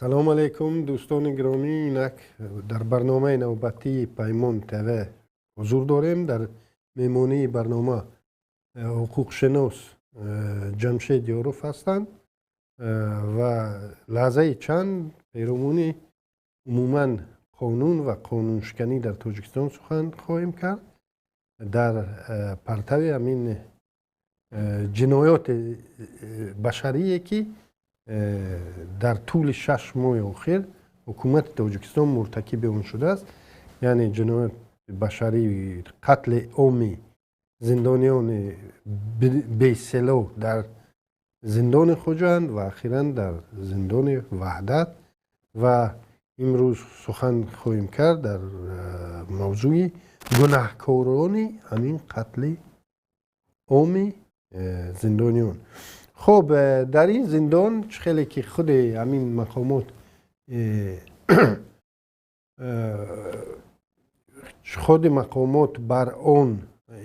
Салом алейкум, дӯстони гиромӣ. Инак дар барномаи навбатии Паймон ТВ ҳузур дорем. Дар меҳмонии барнома ҳуқуқшинос Ҷамшед Ёров ҳастанд ва лаҳзаи чанд перомуни умуман қонун ва қонуншиканӣ дар Тоҷикистон сухан хоҳем кард. Дар партави ҳамин ҷиноёти башарие, ки дар тӯли 6 моҳи охир ҳукумати Тоҷикистон муртакиби он шудааст, яъне ҷиноят башарӣ, қатли оми зиндониёни бесилоҳ дар зиндони Хуҷанд ва ахиран дар зиндони Ваҳдат. Ва имрӯз сухан хоҳем кард дар мавзӯи гунаҳкорони ҳамин қатли оми зиндониён. Хуб, дар ин зиндон чӣ хеле ки худи ҳамин мақомот, худи мақомот бар он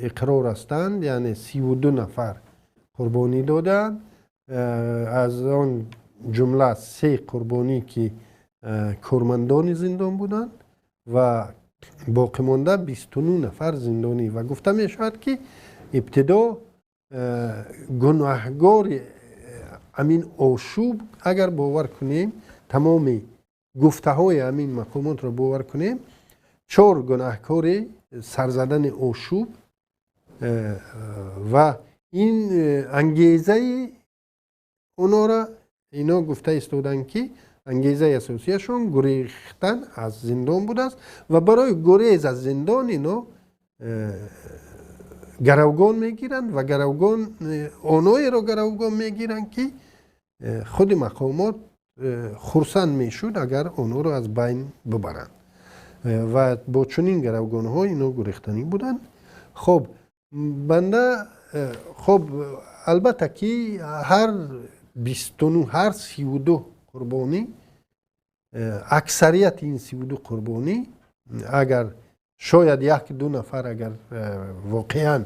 иқрор ҳастанд, яъне 32 нафар қурбонӣ додаанд, аз он ҷумла се қурбонӣ, ки кормандони зиндон буданд, ва боқимонда 29 нафар зиндонӣ. Ва гуфта мешавад, ки ибтидо гунаҳгори ҳамин ошӯб, агар бовар кунем, тамоми гуфтаҳои ҳамин мақомотро бовар кунем, чор гунаҳкори сарзадани ошӯб ва ин ангезаи онора ино гуфта истоданд, ки ангезаи асосияшон гурехтан аз зиндон будааст ва барои гурез аз зиндон ино гаравгон мегиранд ва гаравгон оноеро гаравгон мегиранд, ки худи мақомот хурсанд мешуд, агар онҳоро аз байн бибаранд, ва бо чунин гаравгонҳо ино гурехтанӣ буданд. Хоб, банда, хоб, албатта ки ҳар 29, ҳар 32 қурбонӣ, аксарияти ин 32 қурбонӣ, агар шояд як ду нафар агар воқеан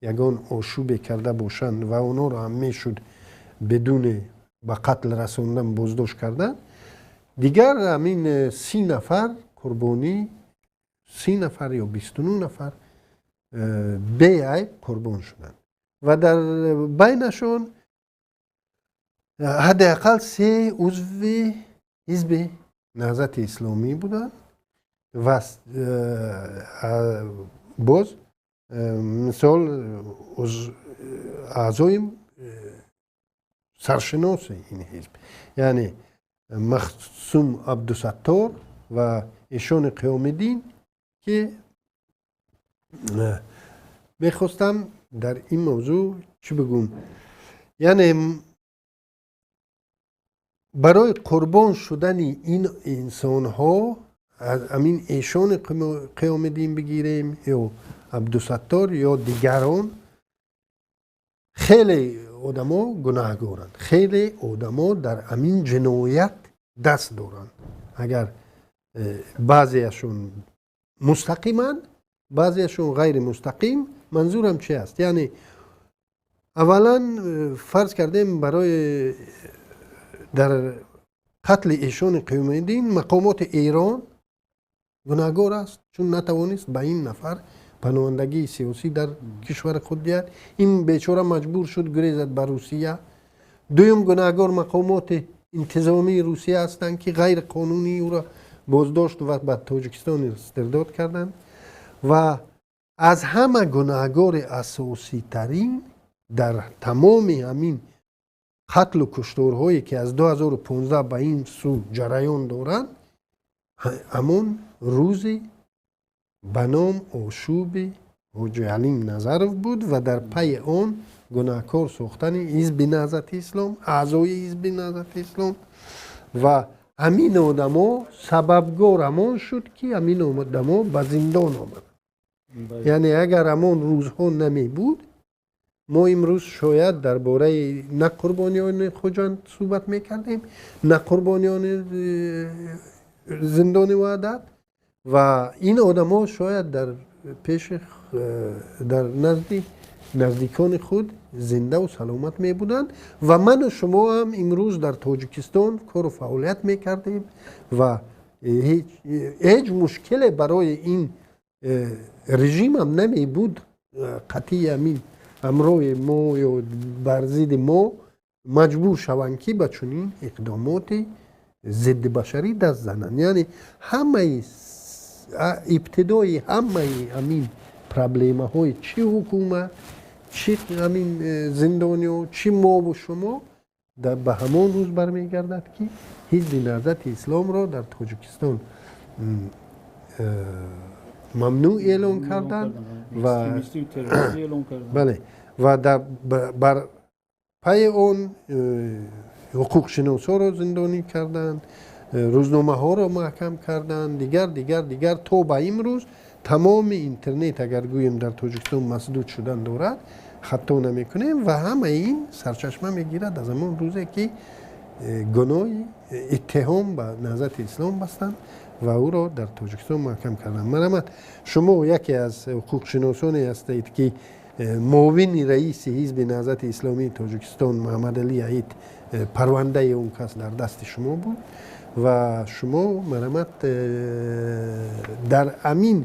ягон ошӯбе карда бошанд ва онҳоро ҳам мешуд бидуни ба қатл расондан боздошт кардан, дигар ҳамин 30 нафар қурбонӣ, 30 нафар ё 29 нафар беайб қурбон шуданд ва дар байнашон ҳадди ақал се узви Ҳизби Наҳзати Исломӣ буданд ва боз мисол аъзои саршиноси ин ҳизб, яъне Махсум Абдусаттор ва Эшони Қиёмиддин, ки мехостам дар ин мавзӯъ чӣ бигӯм, яъне барои қурбон шудани ин инсонҳо, ҳамин Эшони Қиёмиддин бигирем ё Абдусаттор ё дигарон, хеле одамо гунаҳгоранд, хеле одамо дар ҳамин ҷиноят даст доранд. Агар баъзеашон мустақиман, баъзеашон ғайримустақим. Манзурам чи аст? Яъне аввалан фарз кардем, барои дар қатли Эшони Қиёмиддин мақомоти Эрон гунаҳгор аст, чун натавонист ба ин нафар паноҳандагии сиёсӣ дар кишвари худ диҳад. Ин бечора маҷбур шуд гурезад ба Русия. Дуюм гунаҳгор мақомоти интизомии Русия ҳастанд, ки ғайриқонунӣ ӯро боздошт ва ба Тоҷикистон истирдод карданд. Ва аз ҳама гунаҳгори асоситарин дар тамоми ҳамин қатлу кушторҳое, ки аз 2015 ба ин сӯ ҷараён доранд, ҳамон рӯзи ба ном ошӯби Ҳоҷи Алим Назаров буд ва дар пайи он гунаҳкор сохтани Ҳизби Наҳзати Ислом, аъзои Ҳизби Наҳзати Ислом. Ва ҳамин одамо сабабгор ҳамон шуд, ки ҳамин одамо ба зиндон омаданд. Яъне агар ҳамон рӯзҳо намебуд, мо имрӯз шояд дар бораи на қурбониёни Хуҷанд суҳбат мекардем, на қурбониёни зиндони Ваҳдат ва ин одамо шояд дар пеши, дар назди наздикони худ зиндаву саломат мебуданд ва ману шумо ҳам имрӯз дар Тоҷикистон кору фаъолият мекардем ва ҳеҷ мушкиле барои ин режимам намебуд. Қатъи ҳамин ҳамроҳи мо ё бар зидди мо маҷбур шаванд, ки ба чунин иқдомоти зидди башарӣ даст зананд. Яъне ҳамаи ибтидои ҳамаи ҳамин проблемаҳои чӣ ҳукумат, чӣ ҳамин зиндониҳо, чӣ мову шумо ба ҳамон рӯз бармегардад, ки Ҳизби Наҳзати Исломро дар Тоҷикистон мамнӯъ эълон карданд ва бале, ва бар пайи он ҳуқуқшиносҳоро зиндонӣ карданд, рӯзномаҳоро маҳкам карданд, дигар, дигар, дигар. То ба имрӯз тамоми интернет, агар гӯем, дар Тоҷикистон масдуд шудан дорад, хато намекунем. Ва ҳамаи ин сарчашма мегирад аз ҳамон рӯзе, ки гуноҳи иттиҳом ба Наҳзати Ислом бастанд ва ӯро дар Тоҷикистон маҳкам карданд. Марҳамат, шумо яке аз ҳуқуқшиносоне ҳастед, ки муовини раиси Ҳизби Наҳзати Исломии Тоҷикистон Муҳаммадалӣ Аид, парвандаи он кас дар дасти шумо буд ва шумо, марҳамат, дар ҳамин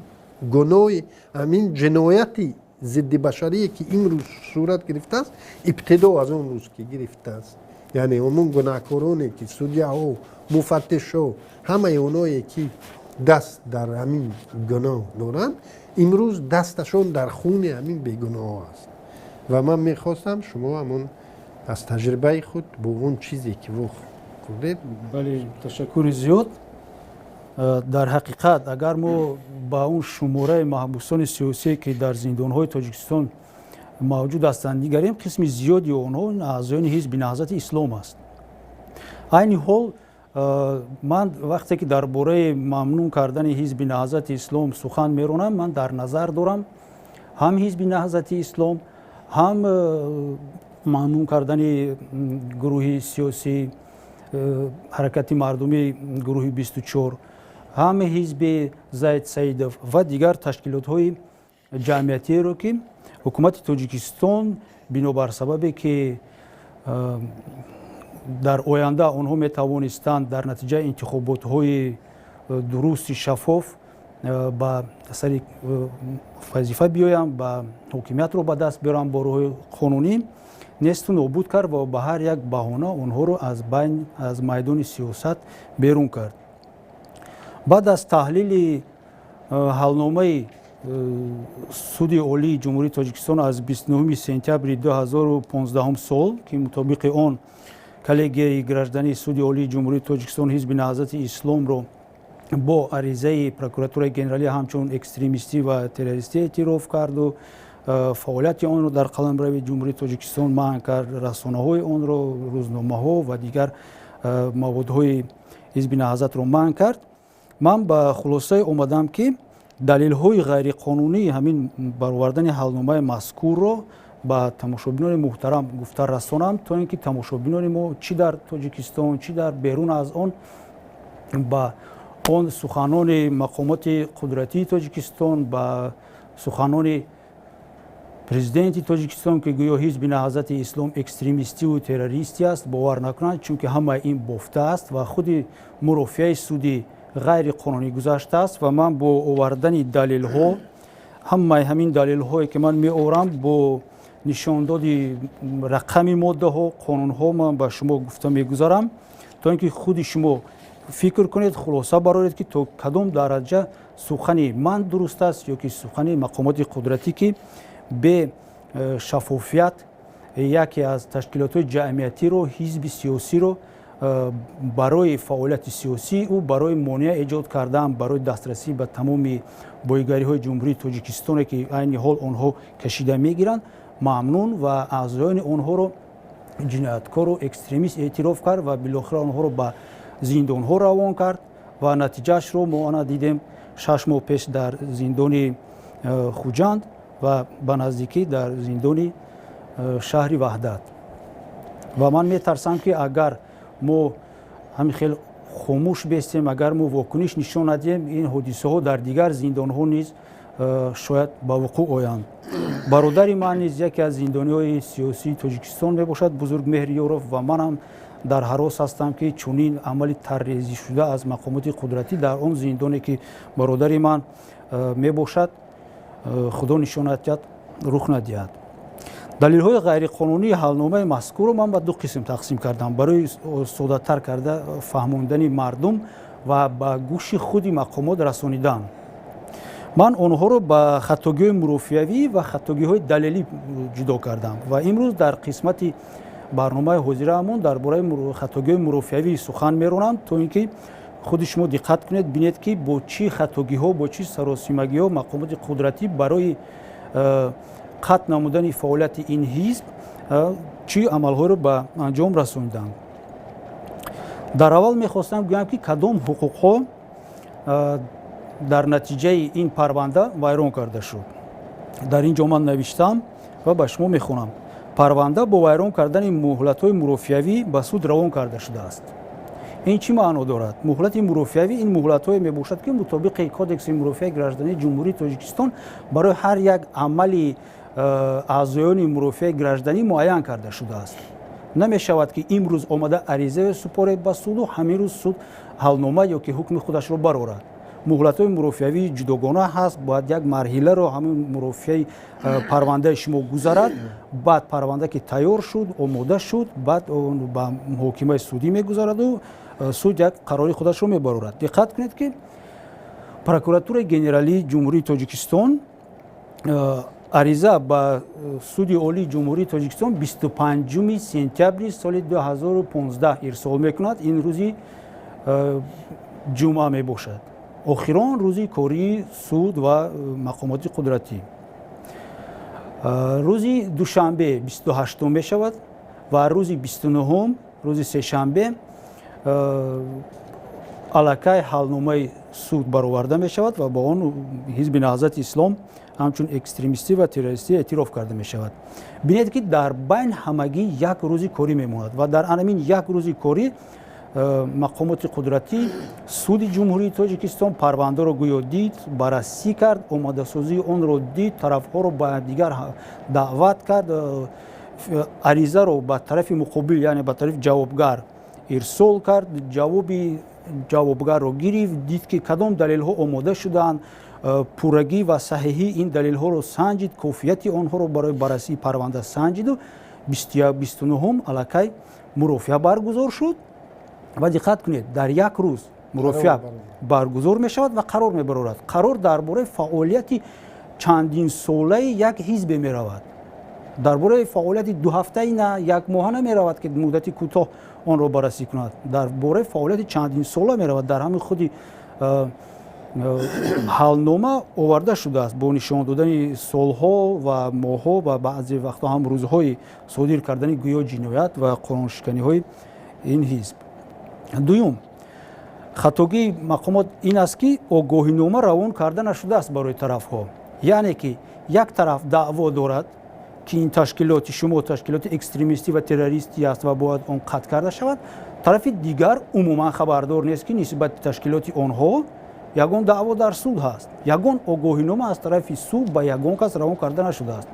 гуноҳи, ҳамин ҷинояти зидди башарие, ки имрӯз сурат гирифтааст, ибтидо аз он рӯз ки гирифтааст, яъне ҳамон гунаҳкороне, ки судяҳо, муфаттишҳо, ҳамаи оное, ки даст дар ҳамин гуноҳ доранд, имрӯз дасташон дар хуни ҳамин бегуноҳҳо аст. Ва ман мехостам шумо ҳамон аз таҷрибаи худ бо он чизе, ки вохӯрдед. Бале, ташаккури зиёд. Дар ҳақиқат, агар мо ба он шумораи маҳбусони сиёсие, ки дар зиндонҳои Тоҷикистон мавҷуд ҳастанд, нигарем, қисми зиёди онҳо аъзоёни Ҳизби Наҳзати Ислом аст. Айни ҳол ман вақте ки дар бораи мамнӯъ кардани Ҳизби Наҳзати Ислом сухан меронам, ман дар назар дорам ҳам Ҳизби Наҳзати Ислом, ҳам мамнӯъ кардани гурӯҳи сиёсӣ Ҳаракати мардумӣ, гурӯҳи 24, ҳам ҳизби Зайд Саидов ва дигар ташкилотҳои ҷамъиятиеро, ки ҳукумати Тоҷикистон бинобар сабабе, ки дар оянда онҳо метавонистанд дар натиҷаи интихоботҳои дурусти шаффоф ба сари вазифа биёянд, ба ҳокимиятро ба даст биёранд бо роҳи қонунӣ, несту нобуд кард ва ба ҳар як баҳона онҳоро аз майдони сиёсат берун кард. Баъд аз таҳлили ҳалномаи Суди Олии Ҷумҳурии Тоҷикистон аз 29 сентябри 2015 сол, ки мутобиқи он коллегияи граждании Суди Олии Ҷумҳурии Тоҷикистон Ҳизби Наҳзати Исломро бо аризаи Прокуратураи генералӣ ҳамчун экстремистӣ ва террористӣ эътироф карду фаъолияти онро дар қаламрави Ҷумҳурии Тоҷикистон манъ кард, расонаҳои онро, рӯзномаҳо ва дигар маводҳои Ҳизби Наҳзатро манъ кард, ман ба хулосае омадам, ки далелҳои ғайриқонунии ҳамин баровардани ҳалномаи мазкурро ба тамошобинони муҳтарам гуфта расонам, то ин ки тамошобинони мо чӣ дар Тоҷикистон, чӣ дар берун аз он ба он суханони мақомоти қудратии Тоҷикистон, ба суханони президенти Тоҷикистон, ки гӯё Ҳизби Наҳзати Ислом экстремистиву террористӣ аст, бовар накунанд, чунки ҳамаи ин бофта аст ва худи мурофиаи суди ғайриқонунӣ гузаштааст. Ва ман бо овардани далелҳо, ҳамаи ҳамин далелҳое, ки ман меорам, бо нишондоди рақами моддаҳо, қонунҳо, ман ба шумо гуфта мегузарам, то ин ки худи шумо фикр кунед, хулоса бароред, ки то кадом дараҷа сухани ман дуруст аст ё ки сухани мақомоти қудратӣ, ки бе шаффофият яке аз ташкилотҳои ҷамъиятиро, ҳизби сиёсиро барои фаъолияти сиёсии ӯ, барои монеа эҷод кардан барои дастрасӣ ба тамоми боигариҳои Ҷумҳурии Тоҷикистоне, ки айни ҳол онҳо кашида мегиранд, мамнун ва аъзоёни онҳоро ҷинояткору экстремист эътироф кард ва билохира онҳоро ба зиндонҳо равон кард. Ва натиҷаашро мо ана дидем 6 моҳ пеш дар зиндони Хуҷанд ва ба наздикӣ дар зиндони шаҳри Ваҳдат. Ва ман метарсам, ки агар мо ҳамин хел хомӯш бестем, агар мо вокуниш нишон надиҳем, ин ҳодисаҳо дар дигар зиндонҳо низ. шояд ба вуқӯъ оянд. Бародари ман низ яке аз зиндониҳои сиёсии Тоҷикистон мебошад, Бузургмеҳр Ёров, ва манам дар ҳарос ҳастам, ки чунин амали таррезишуда аз мақомоти қудратӣ дар он зиндоне, ки бародари ман мебошад, худо нишонат диҳад, рух надиҳад. Далелҳои ғайриқонунии ҳалномаи мазкурро ман ба ду қисм тақсим кардам барои соддатар карда фаҳмондани мардум ва ба гӯши худи мақомот расонидан. Ман онҳоро ба хатогиҳои мурофиавӣ ва хатогиҳои далелӣ ҷудо кардам ва имрӯз дар қисмати барномаи ҳозираамон дар бораи хатогиҳои мурофиавӣ сухан меронам, то ин ки худи шумо диққат кунед, бинед, ки бо чӣ хатогиҳо, бо чӣ саросимагиҳо мақомоти қудратӣ барои қатъ намудани фаъолияти ин ҳизб чӣ амалҳоеро ба анҷом расониданд. Дар аввал мехостам гӯям, ки кадом ҳуқуқҳо дар натиҷаи ин парванда вайрон карда шуд. Дар ин ҷо ман навиштам ва ба шумо мехонам. Парванда бо вайрон кардани муҳлатҳои мурофиавӣ ба суд равон карда шудааст. Ин чӣ маъно дорад? Муҳлати мурофиавӣ ин муҳлатҳое мебошад, ки мутобиқи Кодекси мурофиаи граждании Ҷумҳурии Тоҷикистон барои ҳар як амали аъзоёни мурофиаи гражданӣ муайян карда шудааст. Намешавад, ки имрӯз омада аризае супоред ба суду ҳамин рӯз суд ҳалнома ё ки ҳукми худашро барорад. Муҳлатҳои мурофиавии ҷудогона ҳаст. Бояд як марҳиларо ҳамин мурофиаи парвандаи шумо гузарад. Баъд парванда ки тайёр шуд, омода шуд, баъд ба муҳокимаи судӣ мегузараду суд як қарори худашро мебарорад. Диққат кунед, ки Прокуратураи генералии Ҷумҳурии Тоҷикистон ариза ба Суди Олии Ҷумҳурии Тоҷикистон 25 сентябри соли 2015 ирсол мекунад. Ин рӯзи ҷумъа мебошад, охирон рӯзи кории суд ва мақомоти қудратӣ. Рӯзи душанбе 28-ум мешавад ва рӯзи 29-ум, рӯзи сешанбе, аллакай ҳалномаи суд бароварда мешавад ва ба он Ҳизби Наҳзати Ислом ҳамчун экстремистӣ ва террористӣ эътироф карда мешавад. Бинед, ки дар байн ҳамагӣ як рӯзи корӣ мемонад ва дар анамин як рӯзи корӣ мақомоти қудратӣ, Суди Ҷумҳурии Тоҷикистон парвандаро гӯё дид, баррасӣ кард, омодасозии онро дид, тарафҳоро ба дигар даъват кард, аризаро ба тарафи муқобил, яъне ба тарафи ҷавобгар ирсол кард, ҷавоби ҷавобгарро гирифт, дид, ки кадом далелҳо омода шудаанд, пуррагӣ ва саҳиҳии ин далелҳоро санҷид, кофияти онҳоро барои баррасии парванда санҷиду 29-ум аллакай мурофиа баргузор шуд. Ва диққат кунед, дар як рӯз мурофиа баргузор мешавад ва қарор мебарорад. Қарор дар бораи фаъолияти чандинсолаи як ҳизбе меравад, дар бораи фаъолияти дуҳафтаи на, як моҳа намеравад, ки муддати кӯтоҳ онро баррасӣ кунад. Дар бораи фаъолияти чандинсола меравад. Дар ҳамин худи ҳалнома оварда шудааст бо нишон додани солҳо ва моҳҳо ва баъзе вақтҳо ҳам рӯзҳои содир кардани гӯё ҷиноят ва қонуншиканиҳои ин ҳизб. Дуюм хатогии мақомот ин аст, ки огоҳинома равон карда нашудааст барои тарафҳо. Яъне ки як тараф даъво дорад, ки ин ташкилоти шумо ташкилоти экстремистӣ ва террористӣ аст ва бояд он қатъ карда шавад. Тарафи дигар умуман хабардор нест, ки нисбати ташкилоти онҳо ягон даъво дар суд ҳаст. Ягон огоҳинома аз тарафи суд ба ягон кас равон карда нашудааст.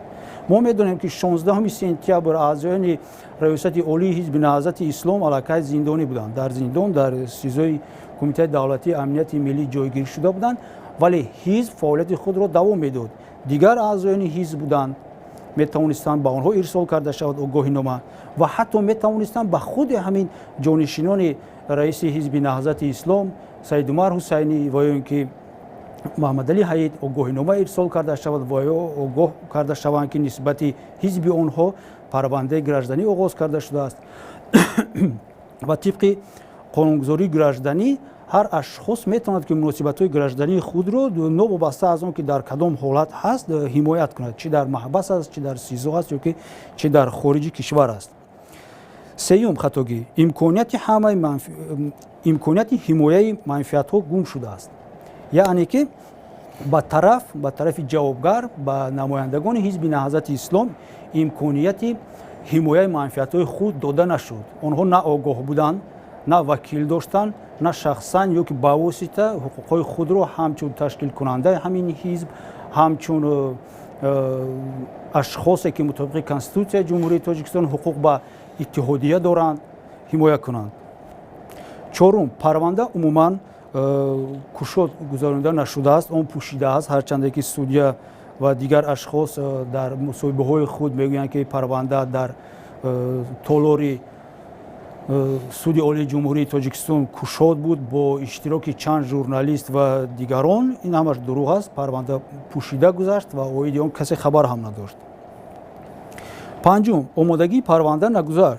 Мо медонем, ки 16 сентябр аъзоёни Раёсати Олии Ҳизби Наҳзати Ислом аллакай зиндонӣ буданд, дар зиндон, дар СИЗОи Кумитаи давлатии амнияти миллӣ ҷойгир шуда буданд, вале ҳизб фаъолияти худро давом медод. Дигар аъзоёни ҳизб буданд, метавонистанд ба онҳо ирсол карда шавад огоҳинома ва ҳатто метавонистанд ба худи ҳамин ҷонишинони раиси Ҳизби Наҳзати Ислом, Саидумар Ҳусайнӣ ва ё ин ки Муҳаммадалӣ Ҳаид, огоҳинома ирсол карда шавад ва ё огоҳ карда шаванд, ки нисбати ҳизби онҳо парвандаи гражданӣ оғоз карда шудааст. Ва тибқи қонунгузории гражданӣ ҳар ашхос метавонад, ки муносибатҳои граждании худро, новобаста аз он ки дар кадом ҳолат ҳаст, ҳимоят кунад, чӣ дар маҳбас аст, чӣ дар СИЗО аст ё ки чӣ дар хориҷи кишвар аст. Сеюм хатогӣ: имконияти ҳимояи манфиатҳо гум шудааст. Яъне ки ба тарафи ҷавобгар, ба намояндагони Ҳизби Наҳзати Ислом имконияти ҳимояи манфиатҳои худ дода нашуд. Онҳо на огоҳ буданд, на вакил доштанд, на шахсан ё ки ба восита ҳуқуқҳои худро ҳамчун ташкилкунандаи ҳамин ҳизб, ҳамчун ашхосе ки мутобиқи Конститутсияи Ҷумҳурии Тоҷикистон ҳуқуқ ба иттиҳодия доранд, ҳимоя кунанд. Чорум, парванда умуман кушод гузаронида нашудааст, он пӯшидааст. Ҳарчанде ки судья ва дигар ашхос дар мусоҳибаҳои худ мегӯянд, ки парванда дар толори Суди Олии Ҷумҳурии Тоҷикистон кушод буд бо иштироки чанд журналист ва дигарон, ин ҳамаш дурӯғ аст. Парванда пӯшида гузашт ва оиди он касе хабар ҳам надошт. Панҷум, омодагии парванда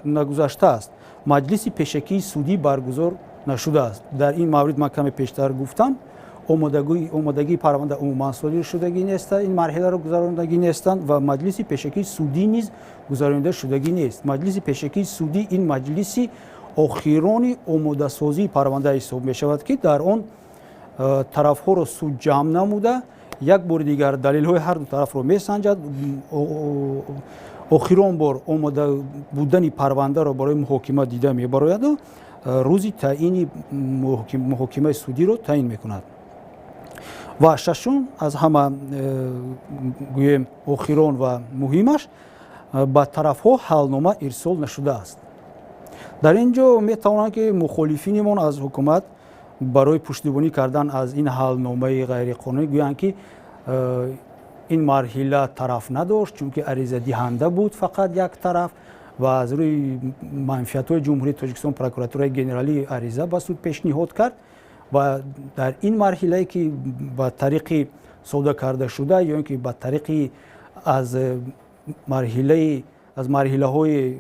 нагузаштааст, маҷлиси пешакии судӣ баргузор нашудааст. Дар ин маврид ман каме пештар гуфтам, омодагии парванда умуман содир шудагӣ нест, ин марҳиларо гузарондагӣ нестанд ва маҷлиси пешакии судӣ низ гузаронида шудагӣ нест. Маҷлиси пешакии судӣ ин маҷлиси охирони омодасозии парванда ҳисоб мешавад, ки дар он тарафҳоро суд ҷамъ намуда, як бори дигар далелҳои ҳарду тарафро месанҷад, охирон бор омода будани парвандаро барои муҳокима дида мебарояду рӯзи таъини муҳокимаи судиро таъин мекунад. Ва шашум, аз ҳама гӯем охирон ва муҳимаш, ба тарафҳо ҳалнома ирсол нашудааст. Дар ин ҷо метавонанд, ки мухолифинимон аз ҳукумат барои пуштибонӣ кардан аз ин ҳалномаи ғайриқонунӣ гӯянд, ки ин марҳила тараф надошт, чунки аризадиҳанда буд фақат як тараф ва аз рӯи манфиатҳои Ҷумҳурии Тоҷикистон Прокуратураи Генералӣ ариза ба суд пешниҳод кард ва дар ин марҳилае, ки ба тариқи сода карда шуда ё ин ки ба тариқи аз марҳилаи аз марҳилаҳои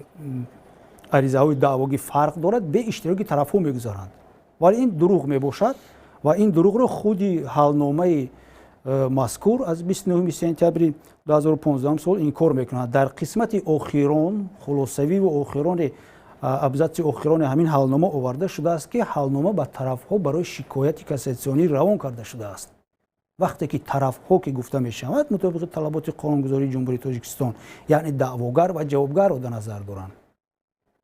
аризаҳои даъвогӣ фарқ дорад, бе иштироки тарафҳо мегузаранд. Вале ин дурӯғ мебошад ва ин дурӯғро худи ҳалномаи мазкур аз 29 сентябри 2015 сол инкор мекунад. Дар қисмати охирон, хулосавиву охирони абзатси охирони ҳамин ҳалнома оварда шудааст, ки ҳалнома ба тарафҳо барои шикояти кассатсионӣ равон карда шудааст. Вақте ки тарафҳо ки гуфта мешавад, мутобиқи талаботи қонунгузории Ҷумҳурии Тоҷикистон, яъне даъвогар ва ҷавобгарро дар назар доранд.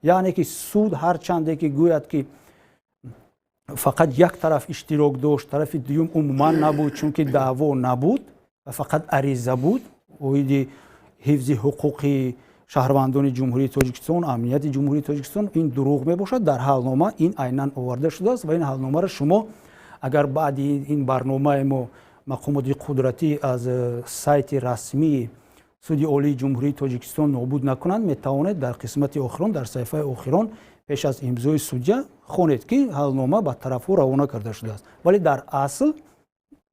Яъне ки суд ҳарчанде ки гӯяд, ки фақат як тараф иштирок дошт, тарафи дуюм умуман набуд, чунки даъво набуд ва фақат ариза буд оиди ҳифзи ҳуқуқи шаҳрвандони Ҷумҳурии Тоҷикистон, амнияти Ҷумҳурии Тоҷикистон, ин дурӯғ мебошад. Дар ҳалнома ин айнан оварда шудааст ва ин ҳалномаро шумо, агар баъди ин барномаи мо мақомоти қудратӣ аз сайти расмии Суди Олии Ҷумҳурии Тоҷикистон нобуд накунанд, метавонед дар қисмати охирон, дар саҳифаи охирон, пеш аз имзои судя хонед, ки ҳалнома ба тарафҳо равона карда шудааст. Вале дар асл,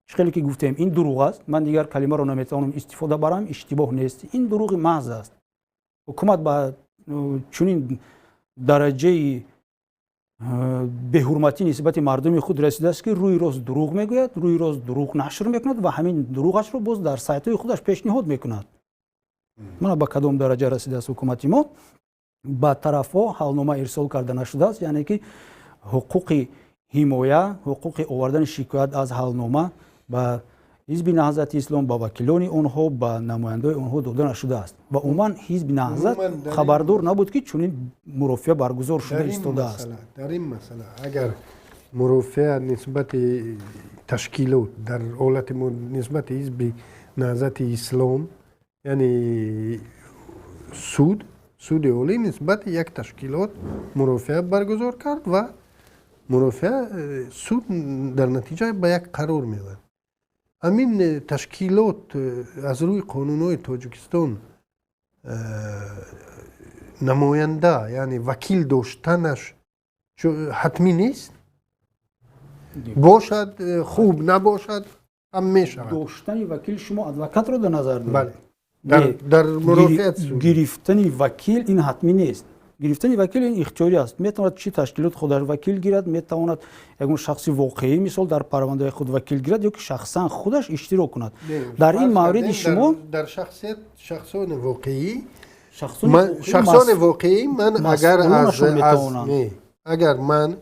чӣ хеле ки гуфтем, ин дурӯғ аст. Ман дигар калимаро наметавонам истифода барам, иштибоҳ нест, ин дурӯғи маҳз аст. Ҳукумат ба чунин дараҷаи беҳурматӣ нисбати мардуми худ расидааст, ки рӯи рост дурӯғ мегӯяд, рӯи рост дурӯғ нашр мекунад ва ҳамин дурӯғашро боз дар сайтҳои худаш пешниҳод мекунад. Мана ба кадом дараҷа расидааст ҳукумати мо. Ба тарафҳо ҳалнома ирсол карда нашудааст, яъне ки ҳуқуқи ҳимоя, ҳуқуқи овардани шикоят аз ҳалнома ба Ҳизби Наҳзати Ислом, ба вакилони онҳо, ба намояндаои онҳо дода нашудааст ва умуман Ҳизби Наҳзат хабардор набуд, ки чунин мурофиа баргузор шуда истодааст. Дар ин масъала, агар мурофиа нисбати ташкилот, дар ҳолати нисбати Ҳизби Наҳзати Ислом, яъне Суди Олӣ нисбати як ташкилот мурофиа баргузор кард ва мурофиа суд дар натиҷа ба як қарор меояд, ҳамин ташкилот аз рӯи қонунҳои Тоҷикистон намоянда, яъне вакил доштанаш ҳатмӣ нест? Бошад хуб, набошад ҳам мешавад. Доштани вакил, шумо адвокатро дар назар доред? Бале, дар мурофиат. Гирифтани вакил ин ҳатмӣ нест. Гирифтани вакил ин ихтиёрӣ аст. Метавонад чӣ ташкилот худаш вакил гирад, метавонад ягон шахси воқеӣ, мисол, дар парвандаи худ вакил гирад ё ки шахсан худаш иштирок кунад. Дар ин мавриди шумо дар шахсият шахсони воқеӣ, шахсони воқеӣ, ман агар агар ман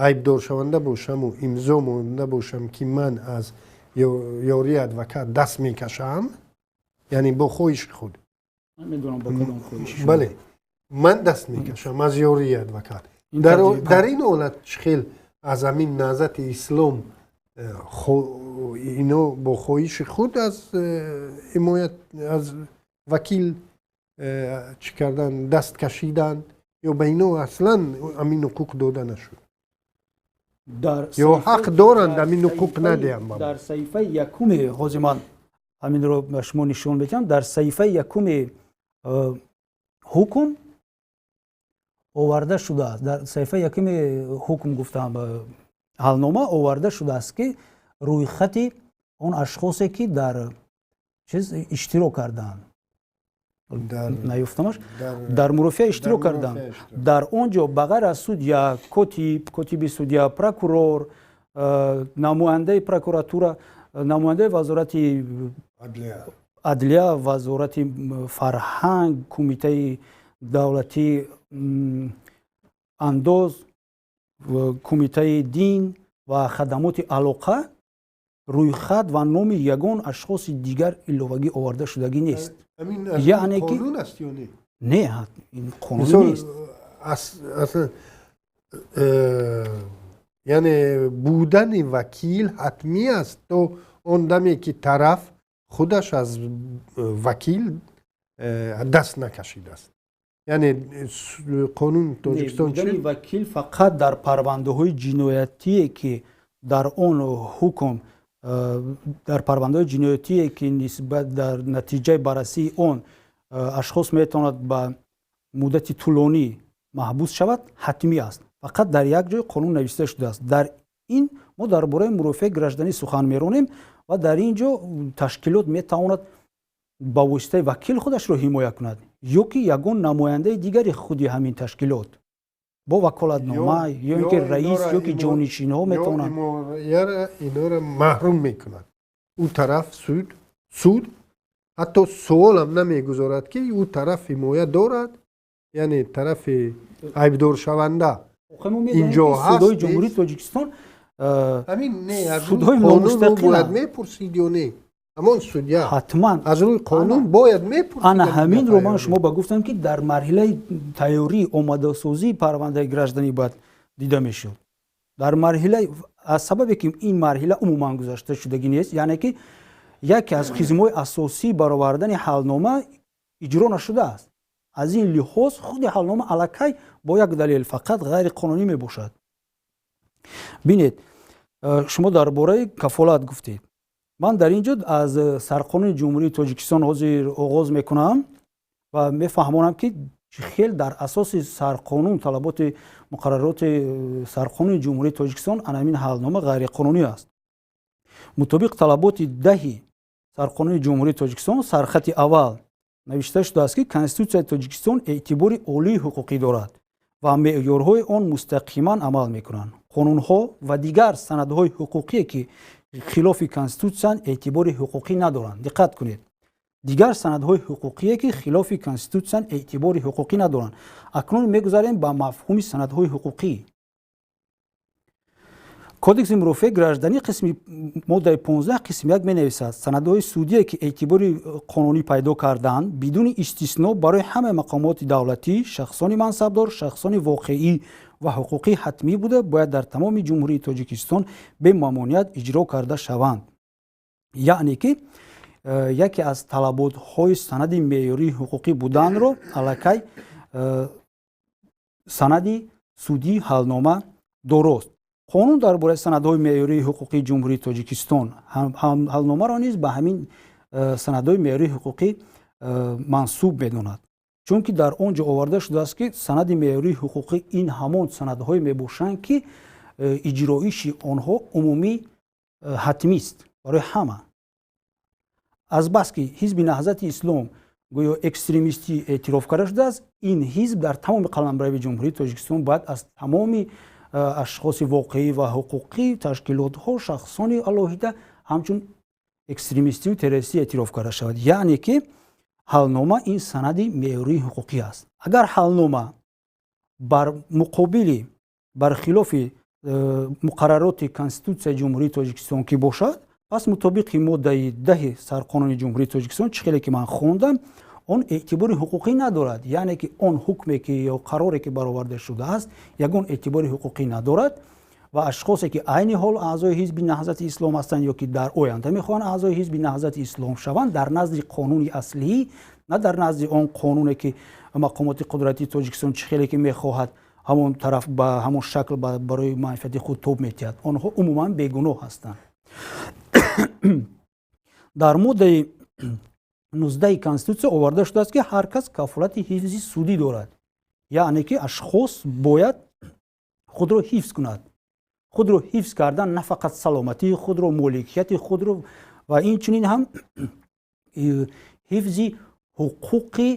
айбдоршаванда бошаму имзо монда бошам, ки ман аз ёрии адвокат даст мекашам, яъне бо хоҳиши худ, бале, ман даст мекашам аз ёрии адвокат, дар ин ҳолат чӣ хел аз ҳамин Наҳзати Ислом Ино бо хоҳиши худ аз ҳимоят, аз вакил чӣ кардан, даст кашиданд, ё ба ино аслан ҳамин ҳуқуқ дода нашуд, ё ҳақ доранд, ҳамин ҳуқуқ надиҳам? Дар саҳифаи якуми, ҳозир ман ҳаминро ба шумо нишон медиҳам, дар саҳифаи якуми ҳукм оварда шудааст, дар саҳифаи якуми ҳукм гуфтам, ҳалнома оварда шудааст, ки рӯйхати он ашхосе, ки дар чиз иштирок карданд, наёфтамаш, дар мурофиа иштирок карданд. Дар он ҷо ба ғайр аз судья, котиб, котиби судья, прокурор, намояндаи прокуратура, намояндаи Вазорати адлия, Вазорати фарҳанг, Кумитаи давлатии андоз, Кумитаи дин ва хадамоти алоқа, рӯйхат ва номи ягон ашхоси дигар иловагӣ оварда шудагӣ нест. Яъне ки не, ин қонун нест. Яъне будани вакил ҳатмӣ аст то он даме, ки тараф худаш аз вакил даст накашидааст. Яъне қонуни Тоҷикистон? Будани вакил фақат дар парвандаҳои ҷиноятие, ки дар он ҳукм, дар парвандаҳои ҷиноятие, ки нисбат дар натиҷаи баррасии он ашхос метавонад ба муддати тӯлонӣ маҳбус шавад, ҳатмӣ аст. Фақат дар як ҷой қонун нависта шудааст. Дар ин мо дар бораи мурофиаи гражданӣ сухан меронем ва дар ин ҷо ташкилот метавонад ба воситаи вакил худашро ҳимоя кунад ё ки ягон намояндаи дигари худи ҳамин ташкилот бо ваколатнома, ё ин ки раис, ё ки ҷонишинҳо метавонанд. Инора маҳрум мекунад ӯ тараф. Суд ҳатто суолам намегузорад, ки ӯ тараф ҳимоя дорад, яъне тарафи айбдоршаванда инҷо ҳаст. Ҷумҳурии Тоҷикистон ҳамин не, аз қонун бояд мепурсид ё не ҳамон судья? Ҳатман. Аз рӯи қонун бояд мепурсид. Ана ҳаминро ман шумо ба гуфтам, ки дар марҳилаи тайёрии омодасозии парвандаи гражданӣ бояд дида мешуд. Дар марҳилаи, аз сабабе ки ин марҳила умуман гузашта шудагӣ нест, яъне ки яке аз қисмҳои асосии баровардани ҳалнома иҷро нашудааст. Аз ин лиҳоз худи ҳалнома аллакай бо як далел фақат ғайриқонунӣ мебошад. Бинед, шумо дар бораи кафолат гуфтед. Ман дар ин ҷо аз Сарқонуни Ҷумҳурии Тоҷикистон ҳозир оғоз мекунам ва мефаҳмонам, ки чӣ хел дар асоси Сарқонун, талаботи муқаррароти Сарқонуни Ҷумҳурии Тоҷикистон анамин ҳалнома ғайриқонунӣ аст. Мутобиқ талаботи 10-и Сарқонуни Ҷумҳурии Тоҷикистон, сархати аввал навишта шудааст, ки Конститутсияи Тоҷикистон эътибори олии ҳуқуқӣ дорад ва меъёрҳои он мустақиман амал мекунанд. Қонунҳо ва дигар санадҳои ҳуқуқие, ки хилофи конститутсиянд, эътибори ҳуқуқӣ надоранд. Диққат кунед: дигар санадҳои ҳуқуқие, ки хилофи конститутсиянд, эътибори ҳуқуқӣ надоранд. Акнун мегузарем ба мафҳуми санадҳои ҳуқуқӣ. Кодекси мурофиаи гражданӣ, қисми моддаи 15, қисми 1 менависад: санадҳои судие, ки эътибори қонунӣ пайдо карданд, бидуни истисно барои ҳамаи мақомоти давлатӣ, шахсони мансабдор, шахсони воқеӣ ва ҳуқуқӣ ҳатмӣ буда, бояд дар тамоми Ҷумҳурии Тоҷикистон бемамоният иҷро карда шаванд. Яъне ки яке аз талаботҳои санади меъёрии ҳуқуқӣ буданро аллакай санади судӣ, ҳалнома дорост. Қонун дар бораи санадҳои меъёрии ҳуқуқии Ҷумҳурии Тоҷикистон ҳалномаро низ ба ҳамин санадҳои меъёрии ҳуқуқӣ мансуб медонад, чунки дар он ҷо оварда шудааст, ки санади меъёрии ҳуқуқӣ ин ҳамон санадҳое мебошанд, ки иҷроиши онҳо умумӣ ҳатмист барои ҳама. Азбаски Ҳизби Наҳзати Ислом гӯё экстремистӣ эътироф карда шудааст, ин ҳизб дар тамоми қаламрави Ҷумҳурии Тоҷикистон бояд аз тамоми ашхоси воқеӣ ва ҳуқуқӣ, ташкилотҳо, шахсони алоҳида ҳамчун экстремистию террористӣ эътироф карда шавад. Яъне ки ҳалнома ин санади меъёрии ҳуқуқӣ аст. Агар ҳалнома бар муқобили, бар хилофи муқаррароти Конститутсияи Ҷумҳурии Тоҷикистон ки бошад, пас мутобиқи моддаи 10-и Сарқонуни Ҷумҳурии Тоҷикистон, чӣ хеле ки ман хондам, он эътибори ҳуқуқӣ надорад. Яъне ки он ҳукме ки ё қароре, ки бароварда шудааст, ягон эътибори ҳуқуқӣ надорад. Ва ашхосе, ки айни ҳол аъзои Ҳизби Наҳзати Ислом ҳастанд ё ки дар оянда мехоҳанд аъзои Ҳизби Наҳзати Ислом шаванд, дар назди қонуни аслӣ, на дар назди он қонуне, ки мақомоти қудратии Тоҷикистон чӣ хеле ки мехоҳад, ҳамон тараф, ба ҳамон шакл барои манфиати худ тоб метиҳад, онҳо умуман бегуноҳ ҳастанд. Дар моддаи 19-и Конститутсия оварда шудааст, ки ҳар кас кафолати ҳифзи судӣ дорад, яъне ки ашхос бояд худро ҳифз кунад. Худро ҳифз кардан на фақат саломатии худро, моликияти худро ва инчунин ҳам ҳифзи ҳуқуқи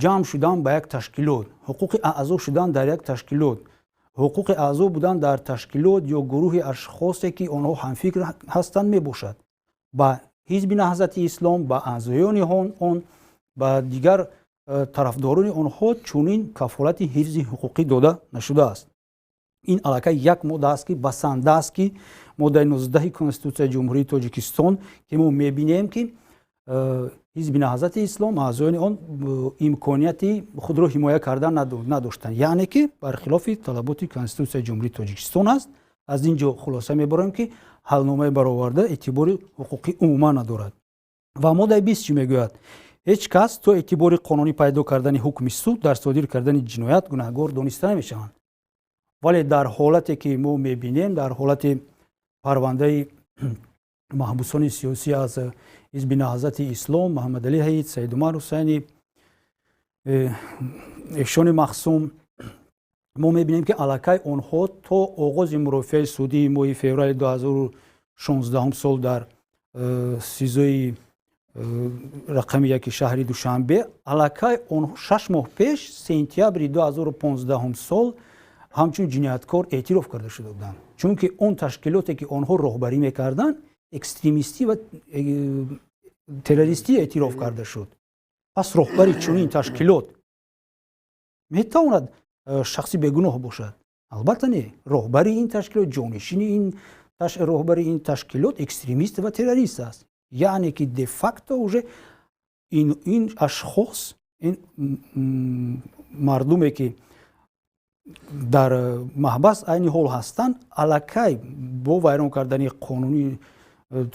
ҷамъ шудан ба як ташкилот, ҳуқуқи аъзо шудан дар як ташкилот, ҳуқуқи аъзо будан дар ташкилот ё гурӯҳи ашхосе, ки онҳо ҳамфикр ҳастанд, мебошад. Ба Ҳизби Наҳзати Ислом, ба аъзоёни он, ба дигар тарафдорони онҳо чунин кафолати ҳифзи ҳуқуқӣ дода нашудааст. Ин аллакай як модда аст, ки басанда аст, ки моддаи 19-и Конститутсияи Ҷумҳурии Тоҷикистон, ки мо мебинем, ки Ҳизби Наҳзати Ислом, аъзоёни он имконияти худро ҳимоя кардан надоштанд, яъне ки бархилофи талаботи Конститутсияи Ҷумҳурии Тоҷикистон аст. Аз ин ҷо хулоса мебарем, ки ҳалномаи бароварда эътибори ҳуқуқӣ умуман надорад. Ва моддаи 20 чӣ мегӯяд? Ҳеҷ кас то эътибори қонунӣ пайдо кардани ҳукми суд дар содир кардани ҷиноят гунаҳгор дониста намешаванд. Вале дар ҳолате, ки мо мебинем, дар ҳолати парвандаи маҳбусони сиёсӣ аз Ҳизби Наҳзати Ислом, Муҳаммадалӣ Ҳаид, Саидумар Ҳусайнӣ, Эҳшони Махсум, мо мебинем, ки аллакай онҳо то оғози мурофиаи судии моҳи феврали 2016 сол дар СИЗОи рақами 1 шаҳри Душанбе, аллакай онҳо 6 моҳ пеш, сентябри 2015 сол, ҳамчун ҷинояткор эътироф карда шуда буданд, чунки он ташкилоте, ки онҳо роҳбарӣ мекарданд, экстремистӣ ва террористӣ эътироф карда шуд. Пас роҳбари чунин ташкилот метавонад шахси бегуноҳ бошад? Албатта, не. Роҳбари ин ташкилот, ҷонишини ин роҳбари ин ташкилот экстремист ва террорист аст, яъне ки де-факто уже ин ашхос, ин мардуме, ки дар маҳбас айни ҳол ҳастанд, аллакай бо вайрон кардани қонуни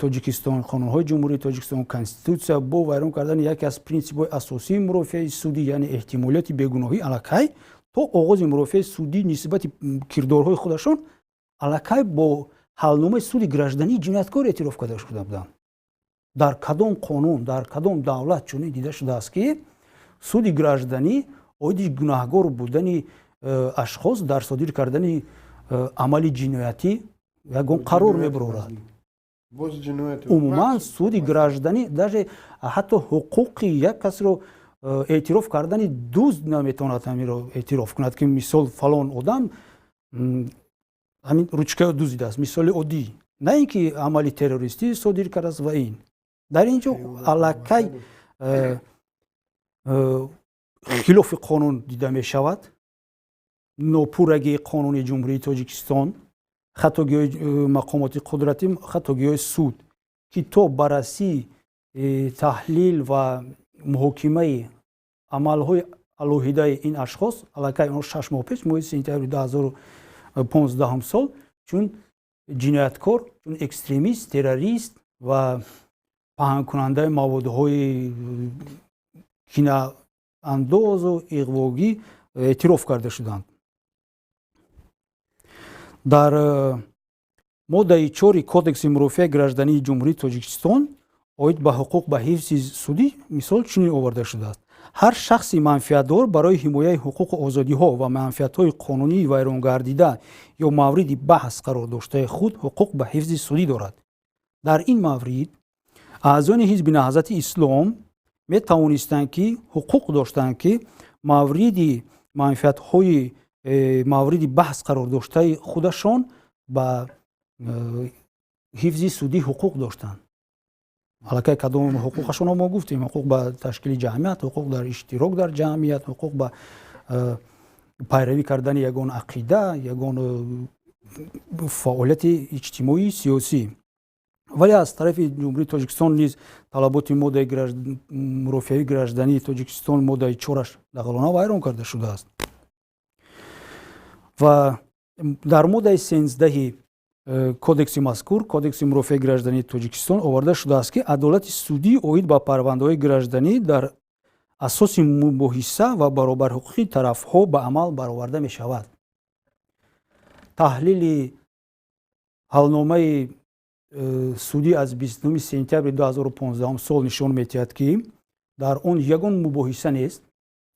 Тоҷикистон, қонунҳои Ҷумҳурии Тоҷикистон, Конститутсия, бо вайрон кардани яке аз принсипҳои асосии мурофиаи судӣ, яъне эҳтимолияти бегуноҳӣ, аллакай то оғози мурофиаи судӣ нисбати кирдорҳои худашон аллакай бо ҳалномаи суди гражданӣ ҷинояткор эътироф карда шуда буданд. Дар кадом қонун, дар кадом давлат чунин дида шудааст, ки суди гражданӣ оиди гунаҳгор будани ашхос дар содир кардани амали ҷиноятӣ ягон қарор мебарорад? Умуман, суди гражданӣ даже ҳатто ҳуқуқи як касро эътироф кардани дузд наметавонад ҳаминро эътироф кунад, ки мисол фалон одам ҳамин ручкаро дуздидааст, мисоли оддӣ, на ин ки амали террористӣ содир кардааст. Ва ин дар ин ҷо аллакай хилофи қонун дида мешавад, нопуррагии қонуни Ҷумҳурии Тоҷикистон, хатогиҳои мақомоти қудратӣ, хатогиҳои суд, ки то баррасӣ, таҳлил ва муҳокимаи амалҳои алоҳидаи ин ашхос, аллакай онҳо 6 моҳ пеш, моҳи сентябри 2015 сол, чун ҷинояткор, чун экстремист, террорист ва паҳнкунандаи маводҳои кинаандозу иғвогӣ эътироф карда шуданд. Дар моддаи 4-и Кодекси мурофиаи граждании Ҷумҳурии Тоҷикистон оид ба ҳуқуқ ба ҳифзи судӣ, мисол, чунин оварда шудааст: ҳар шахси манфиатдор барои ҳимояи ҳуқуқу озодиҳо ва манфиатҳои қонунии вайронгардида ё мавриди баҳс қарор доштаи худ ҳуқуқ ба ҳифзи судӣ дорад. Дар ин маврид аъзони Ҳизби Наҳзати Ислом метавонистанд, ки ҳуқуқ доштанд, ки мавриди манфиатҳои мавриди баҳс қарор доштаи худашон ба ҳифзи судӣ ҳуқуқ доштанд. Аллакай кадом ҳуқуқашонро мо гуфтем: ҳуқуқ ба ташкили ҷамъият, ҳуқуқ дар иштирок дар ҷамъият, ҳуқуқ ба пайравӣ кардани ягон ақида, ягон фаъолияти иҷтимоӣ, сиёсӣ. Вале аз тарафи Ҷумҳурии Тоҷикистон низ талаботи моддаи мурофиавии граждании Тоҷикистон, моддаи 4-аш, дағалона вайрон карда шудааст. Ва Дар моддаи 13-и кодекси мазкур, Кодекси мурофиаи граждании Тоҷикистон, оварда шудааст, ки адолати судӣ оид ба парвандаҳои гражданӣ дар асоси мубоҳиса ва баробарҳуқуқии тарафҳо ба амал бароварда мешавад. Таҳлили ҳалномаи судӣ аз 29 сентябри 2015 сол нишон медиҳад, ки дар он ягон мубоҳиса нест,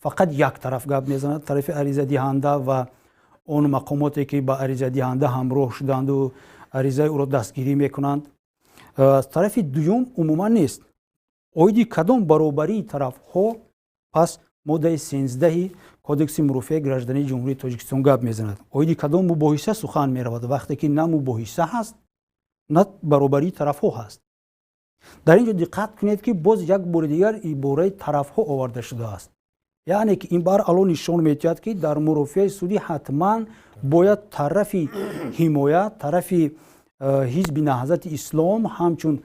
фақат як тараф гап мезанад, тарафи аризадиҳанда ва он мақомоте, ки ба аризадиҳанда ҳамроҳ шуданду аризаи ӯро дастгирӣ мекунанд. Аз тарафи дуюм умуман нест. Оиди кадом баробарии тарафҳо пас моддаи 13-и Кодекси мурофиаи граждании Ҷумҳурии Тоҷикистон гап мезанад? Оиди кадом мубоҳиса сухан меравад, вақте ки на мубоҳиса ҳаст, на баробарии тарафҳо ҳаст? Дар ин ҷо диққат кунед, ки боз як бори дигар ибораи тарафҳо оварда шудааст, яъне ки ин баръало нишон медиҳад, ки дар мурофиаи судӣ ҳатман бояд тарафи ҳимоя, тарафи Ҳизби Наҳзати Ислом ҳамчун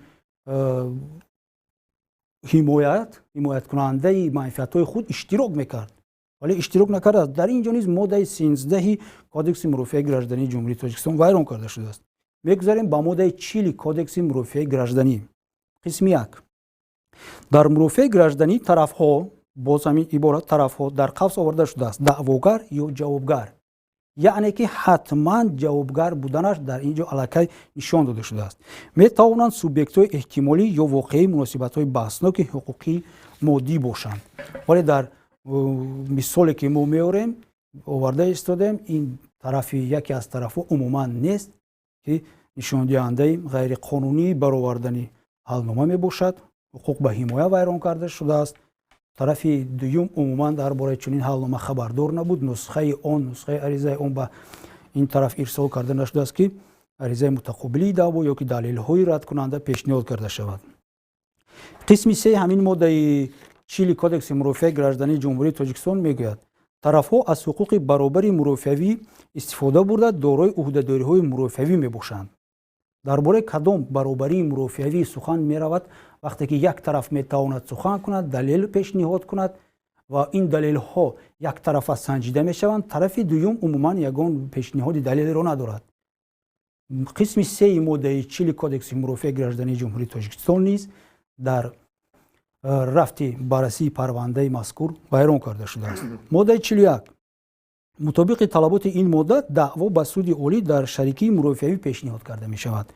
ҳимояткунандаи манфиатҳои худ иштирок мекард, вале иштирок накардааст. Дар ин ҷо низ моддаи 13-и Кодекси мурофиаи граждании Ҷумҳурии Тоҷикистон вайрон карда шудааст. Мегузарем ба моддаи 40-и Кодекси мурофиаи гражданӣ, қисми 1. Дар мурофиаи гражданӣ тарафҳо, боз ҳамин ибора тарафҳо дар қавс оварда шудааст, даъвогар ё ҷавобгар, яъне ки ҳатман ҷавобгар буданаш дар ин ҷо аллакай нишон дода шудааст, метавонанд субъектҳои эҳтимолӣ ё воқеии муносибатҳои баҳсноки ҳуқуқии моддӣ бошанд. Вале дар мисоле, ки мо меорем, оварда истодем, ин тарафи яке аз тарафҳо умуман нест, ки нишондиҳандаи ғайриқонунии баровардани ҳалнома мебошад. Ҳуқуқ ба ҳимоя вайрон карда шудааст. Тарафи дуюм умуман дар бораи чунин ҳалнома хабардор набуд. Нусхаи он, нусхаи аризаи он ба ин тараф ирсол карда нашудааст, ки аризаи мутақобилии даъво ё ки далелҳои радкунанда пешниҳод карда шавад. Қисми сеи ҳамин моддаи 40-и Кодекси мурофиаи граждании Ҷумҳурии Тоҷикистон мегӯяд: тарафҳо аз ҳуқуқи баробари мурофиавӣ истифода бурда, дорои ӯҳдадориҳои мурофиавӣ мебошанд. Дар бораи кадом баробарии мурофиавӣ сухан меравад, вақте ки як тараф метавонад сухан кунад, далел пешниҳод кунад ва ин далелҳо яктарафа санҷида мешаванд, тарафи дуюм умуман ягон пешниҳоди далелро надорад? Қисми сеи моддаи 40-и Кодекси мурофиаи граждании Ҷумҳурии Тоҷикистон низ дар рафти баррасии парвандаи мазкур вайрон карда шудааст. Моддаи 41. Мутобиқи талаботи ин модда даъво ба Суди Олӣ дар шарикии мурофиавӣ пешниҳод карда мешавад.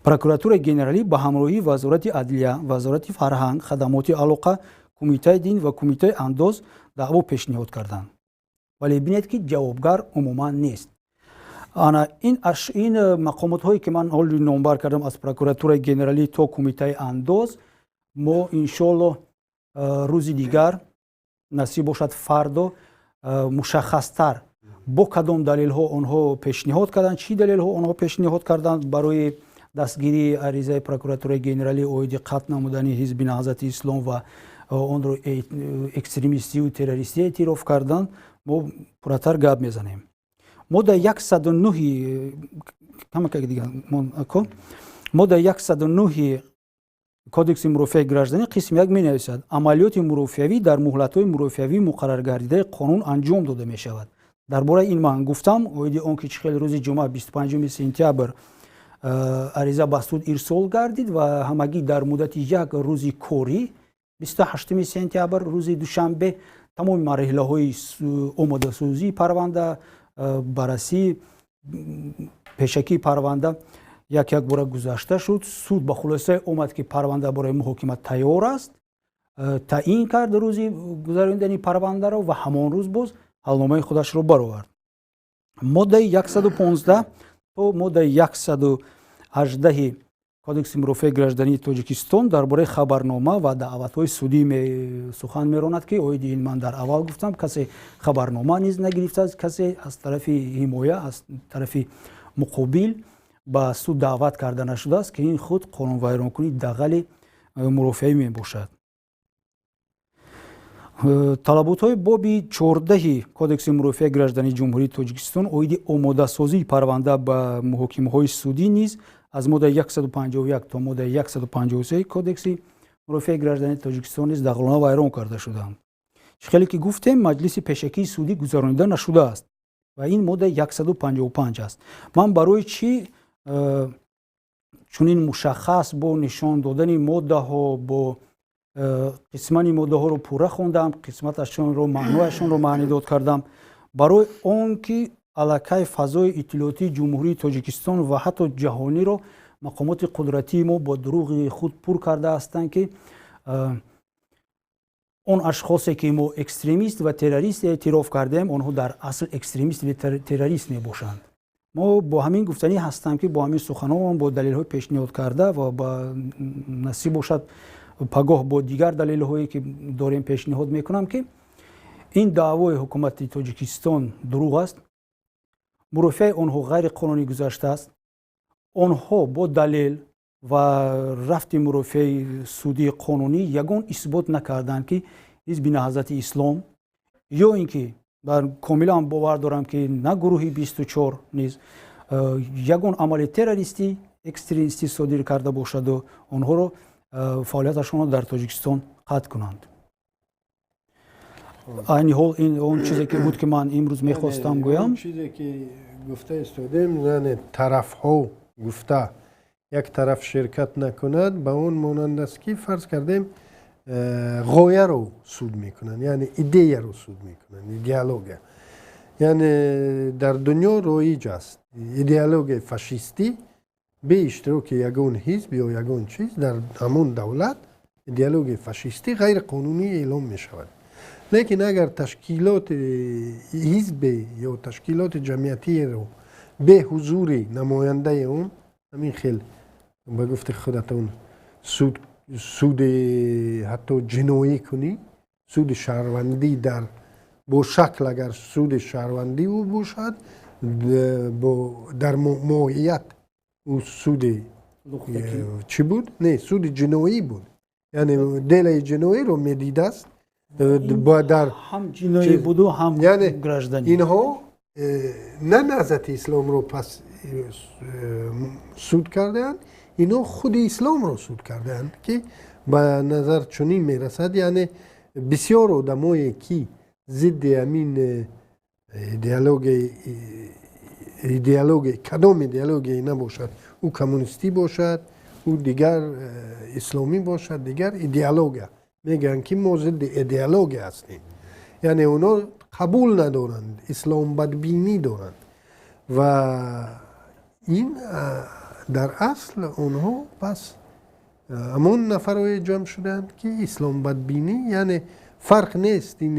Прокуратураи генералӣ ба ҳамроҳии Вазорати адлия, Вазорати фарҳанг, хадамоти алоқа, Кумитаи дин ва Кумитаи андоз даъво пешниҳод карданд, вале бинед, ки ҷавобгар умуман нест. Ана ин мақомотҳое, ки ман ҳоли номбар кардам, аз Прокуратураи генералӣ то Кумитаи андоз, мо иншоаллоҳ рӯзи дигар, насиб бошад, фардо, мушаххастар бо кадом далелҳо онҳо пешниҳод карданд, чӣ далелҳо онҳо пешниҳод карданд барои дастгирии аризаи Прокуратураи генералӣ оиди қатл намудани Ҳизби Наҳзати Ислом ва онро экстремистию террористӣ эътироф карданд, мо пурратар гап мезанем. Моддаи 109-и, моддаи 109-и Кодекси мурофиаи гражданӣ, қисми 1 менависад: амалиёти мурофиавӣ дар муҳлатҳои мурофиавӣ муқарраргардидаи қонун анҷом дода мешавад. Дар бораи ин ман гуфтам, оиди он ки чӣ хел рӯзи ҷумъа, 25 сентябр, ариза ба суд ирсол гардид ва ҳамагӣ дар муддати як рӯзи корӣ, 28 сентябр, рӯзи душанбе, тамоми марҳилаҳои омодасозии парванда, баррасии пешакии парванда як як бора гузашта шуд. Суд ба хулосае омад, ки парванда барои муҳокима тайёр аст, таъин кард рӯзи гузаронидани парвандаро ва ҳамон рӯз боз ҳалномаи худашро баровард. Моддаи 115 то моддаи 118 Кодекси мурофиаи граждании Тоҷикистон дар бораи хабарнома ва даъватҳои судӣ сухан меронад, ки оиди ин ман дар аввал гуфтам: касе хабарнома низ нагирифтааст, касе аз тарафи ҳимоя, аз тарафи муқобил ба суд даъват карда нашудааст, ки ин худ қонунвайронкунии дағали мурофиавӣ мебошад. Талаботҳои боби 14-и Кодекси мурофиаи граждании Ҷумҳурии Тоҷикистон оиди омодасозии парванда ба муҳокимаҳои судӣ низ аз моддаи 151 то моддаи 153 Кодекси мурофиаи граждании Тоҷикистон низ дағалона вайрон карда шудаанд. Чӣ хеле ки гуфтем, маҷлиси пешакии судӣ гузаронида нашудааст. Ва ин моддаи 155 аст. Ман барои чӣ чунин мушаххас бо нишон додани моддаҳо, бо қисмани моддаҳоро пурра хондам, қисматашонро, маънояшонро маънидод кардам? Барои он ки аллакай фазои иттилоотии Ҷумҳурии Тоҷикистон ва ҳатто ҷаҳониро мақомоти қудратии мо бо дурӯғи худ пур карда ҳастанд, ки он ашхосе, ки мо экстремист ва террорист эътироф кардем, онҳо дар асл экстремист ва террорист мебошанд. Мо бо ҳамин гуфтанӣ ҳастам, ки бо ҳамин суханон, бо далелҳои пешниҳод карда ва ба насиб бошад, пагоҳ бо дигар далелҳое, ки дорем, пешниҳод мекунам, ки ин даъвои ҳукумати Тоҷикистон дурӯғ аст, мурофиаи онҳо ғайриқонунӣ гузаштааст. Онҳо бо далел ва рафти мурофиаи судии қонунӣ ягон исбот накарданд, ки Ҳизби Наҳзати Ислом ё ин ки комилан бовар дорам, ки на гурӯҳи 24 низ ягон амали террористӣ, экстремистӣ содир карда бошаду онҳоро фаъолияташонро дар Тоҷикистон қатъ кунанд. Айни ҳол ин он чизе ки буд, ки ман имрӯз мехостам гӯям. Чизе ки гуфта истодем, яъне тарафҳо гуфта, як тараф ширкат накунад, ба он монанд аст, ки фарз кардем, ғояро суд мекунанд, яъне идеяро суд мекунанд, идеология. Яъне дар дунё роиҷ аст идеологияи фашистӣ, бе иштироки ягон ҳизб ё ягон чиз дар ҳамон давлат идеологияи фашистӣ ғайриқонунӣ эълом мешавад. Лекин агар ташкилоти ҳизбе ё ташкилоти ҷамъиятиеро бе ҳузури намояндаи он ҳамин хел, ба гуфти худатон, суд, суди ҳатто ҷиноӣ кунӣ, суди шаҳрвандӣ дар бо шакл, агар суди шаҳрвандӣ ӯ бошад, дар моҳият ӯ суди чӣ буд? Не, суди ҷиноӣ буд, яъне делаи ҷиноиро медидааст. Дар ҳам ҷиноӣ буду, ҳам гражданӣ. Инҳо на Наҳзати Исломро пас суд кардаанд, инҳо худи исломро суд кардаанд, ки ба назар чунин мерасад. Яъне бисёр одамое, ки зидди ҳамин идеология, кадом идеологияе набошад, ӯ коммунистӣ бошад, ӯ дигар исломӣ бошад, дигар идеология, мегӯянд, ки мо зидди идеология ҳастем, яъне онҳо қабул надоранд, исломбадбинӣ доранд. Ва ин дар асл онҳо пас ҳамон нафарое ҷамъ шуданд, ки исломбадбинӣ, яъне фарқ нест ин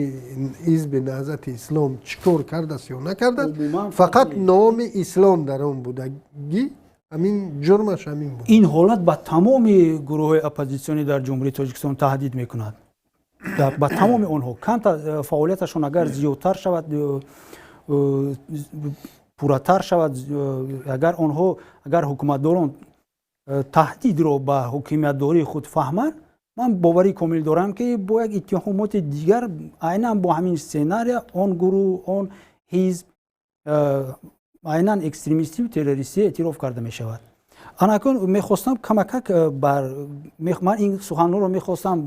Ҳизби Наҳзати Ислом чӣ кор кардааст ё накардааст, фақат номи ислом дар он будагӣ, ҳамин ҷурмаш ҳамин буд. Ин ҳолат ба тамоми гурӯҳҳои оппозитсионӣ дар Ҷумҳурии Тоҷикистон таҳдид мекунад, ба тамоми онҳо. Камтар фаъолияташон агар зиёдтар шавад, пурратар шавад, агар онҳо, агар ҳукуматдорон таҳдидро ба ҳокимиятдории худ фаҳманд, ман боварии комил дорам, ки бо як иттиҳомоти дигар, айнан бо ҳамин сценария, он гурӯҳ, он ҳизб айнан экстремистию террористӣ эътироф карда мешавад. Анакун мехостам камакак бар ман ин суханҳоро мехостам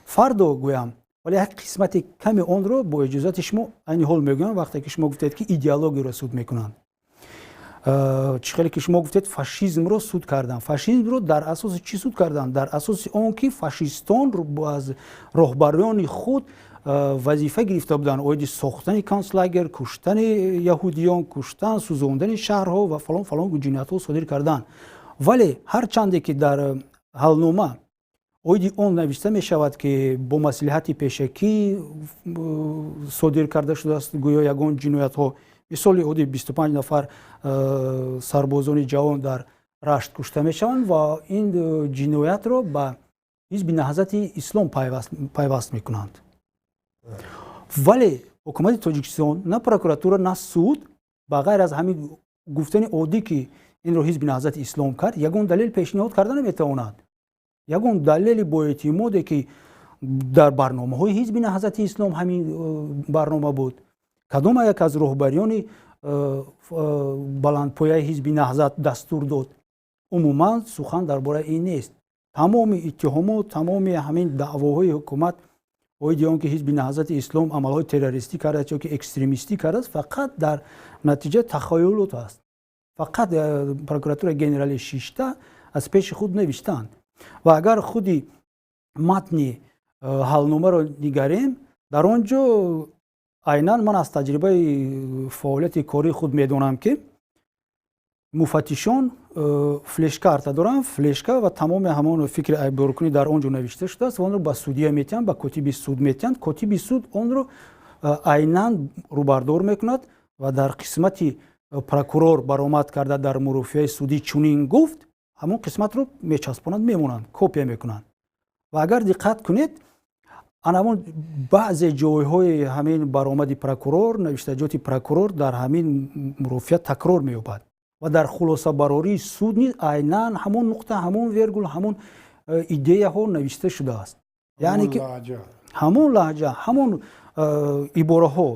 фардо гӯям, вале як қисмати ками онро бо иҷозати шумо айни ҳол мегӯям. Вақте ки шумо гуфтед, ки идеологияро суд мекунанд, чӣ хеле ки шумо гуфтед, фашизмро суд карданд. Фашизмро дар асоси чӣ суд карданд? Дар асоси он ки фашистон аз роҳбарони худ вазифа гирифта буданд оиди сохтани концлагер, куштани яҳудиён, куштан, сӯзондани шаҳрҳо ва фалон фалон ҷиноятҳо содир карданд. Вале ҳарчанде ки дар ҳалнома оиди он навишта мешавад, ки бо маслиҳати пешакӣ содир карда шудааст гӯё ягон ҷиноятҳо, мисоли оддӣ, 25 нафар сарбозони ҷавон дар Рашт кушта мешаванд ва ин ҷиноятро ба Ҳизби Наҳзати Ислом пайваст мекунанд, вале ҳукумати Тоҷикистон, на прокуратура, на суд, ба ғайр аз ҳамин гуфтани оддӣ, ки инро Ҳизби Наҳзати Ислом кард, ягон далел пешниҳод карда наметавонад, ягон далели боэътимоде, ки дар барномаҳои Ҳизби Наҳзати Ислом ҳамин барнома буд, кадом як аз роҳбариёни баландпояи Ҳизби Наҳзат дастур дод. Умуман сухан дар бораи ин нест. Тамоми иттиҳомот, тамоми ҳамин даъвоҳои ҳукумат Оиди он ки Ҳизби Наҳзати Ислом амалҳои террористӣ кардааст ё ки экстремистӣ кардааст, фақат дар натиҷа тахаюлот аст. Фақат прокуратураи генералӣ шишта аз пеши худ навиштаанд. Ва агар худи матни ҳалномаро нигарем, дар он ҷо айнан ман аз таҷрибаи фаъолияти кории худ медонам, ки муфаттишон флешкарта доранд, флешка ва тамоми ҳамон фикри айбдоркунӣ дар он ҷо навишта шудааст ва онро ба судья метиҳанд, ба котиби суд метиҳанд. Котиби суд онро айнан рӯбардор мекунад ва дар қисмати «прокурор баромад карда дар мурофиаи судӣ чунин гуфт», ҳамон қисматро мечаспонанд, мемонанд, копия мекунанд. Ва агар диққат кунед, ана ҳамон баъзе ҷойҳои ҳамин баромади прокурор, навиштаҷоти прокурор дар ҳамин мурофиа такрор меёбад ва дар хулосабарории суд низ айнан ҳамон нуқта, ҳамон вергул, ҳамон идеяҳо навишта шудааст, яъне ки ҳамон лаҳҷа, ҳамон ибораҳо.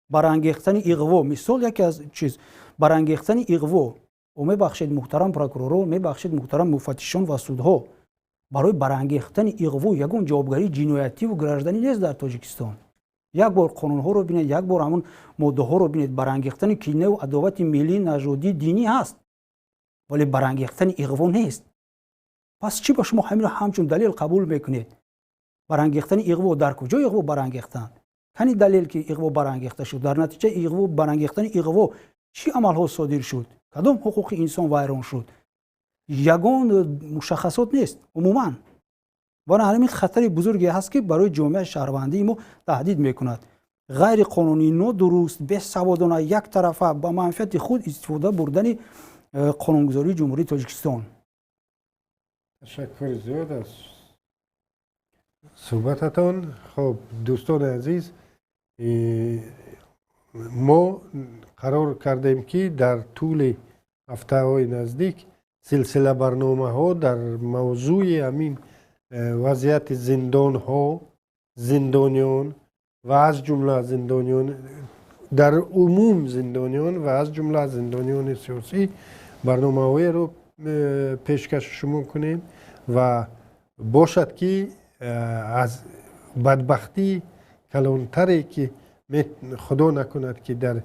Барангехтани иғво, мисол, яке аз чиз барангехтани иғво. Мебахшед, муҳтарам прокурорҳо, мебахшед, муҳтарам муфаттишон ва судҳо, барои барангехтани иғво ягон ҷавобгарии ҷиноятиву гражданӣ нест дар Тоҷикистон. Як бор қонунҳоро бинед, як бор ҳамон моддаҳоро бинед. Барангехтани кинаву адовати миллӣ, нажодӣ, динӣ ҳаст, вале барангехтани иғво нест. Пас чӣ ба шумо ҳаминро ҳамчун далел қабул мекунед? Барангехтани иғво, дар куҷо иғво барангехтанд? Кани далел, ки иғво барангехта шуд? Дар натиҷаи иғво, барангехтани иғво чӣ амалҳо содир шуд? Кадом ҳуқуқи инсон вайрон шуд? Ягон мушаххасот нест умуман. Бана ҳамин хатари бузурге ҳаст, ки барои ҷомеаи шаҳрвандии мо таҳдид мекунад. Ғайриқонунӣ, нодуруст, бесаводона, яктарафа ба манфиати худ истифода бурдани қонунгузории Ҷумҳурии Тоҷикистон. Ташаккури зиёд аз суҳбататон. Хуб, дӯстони азиз, мо қарор кардем, ки дар тӯли ҳафтаҳои наздик силсила барномаҳо дар мавзӯи ҳамин вазъияти зиндонҳо, зиндониён ва аз ҷумла зиндониён, дар умум зиндониён ва аз ҷумла зиндониёни сиёсӣ барномаҳоеро пешкаши шумо кунем ва бошад, ки аз бадбахтии калонтаре, ки худо накунад, ки дар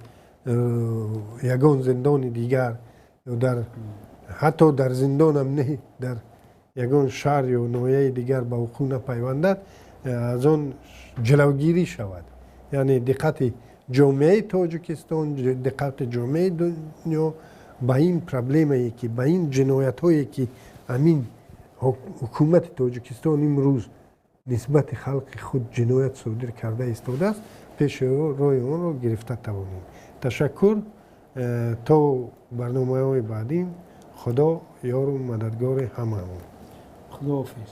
ягон зиндони дигар ё дар ҳатто дар зиндонам не, дар ягон шаҳр ё ноҳияи дигар ба вуқӯъ напайвандад, аз он ҷилавгирӣ шавад. Яъне диққати ҷомеаи Тоҷикистон, диққати ҷомеаи дунё ба ин проблемае, ки ба ин ҷиноятҳое, ки ҳамин ҳукумати Тоҷикистон имрӯз нисбати халқи худ ҷиноят содир карда истодааст, пеши роҳи онро гирифта тавонем. Ташаккур, то барномаҳои баъдӣ. Худо ёру мададгори ҳамаамон. Худоҳофиз.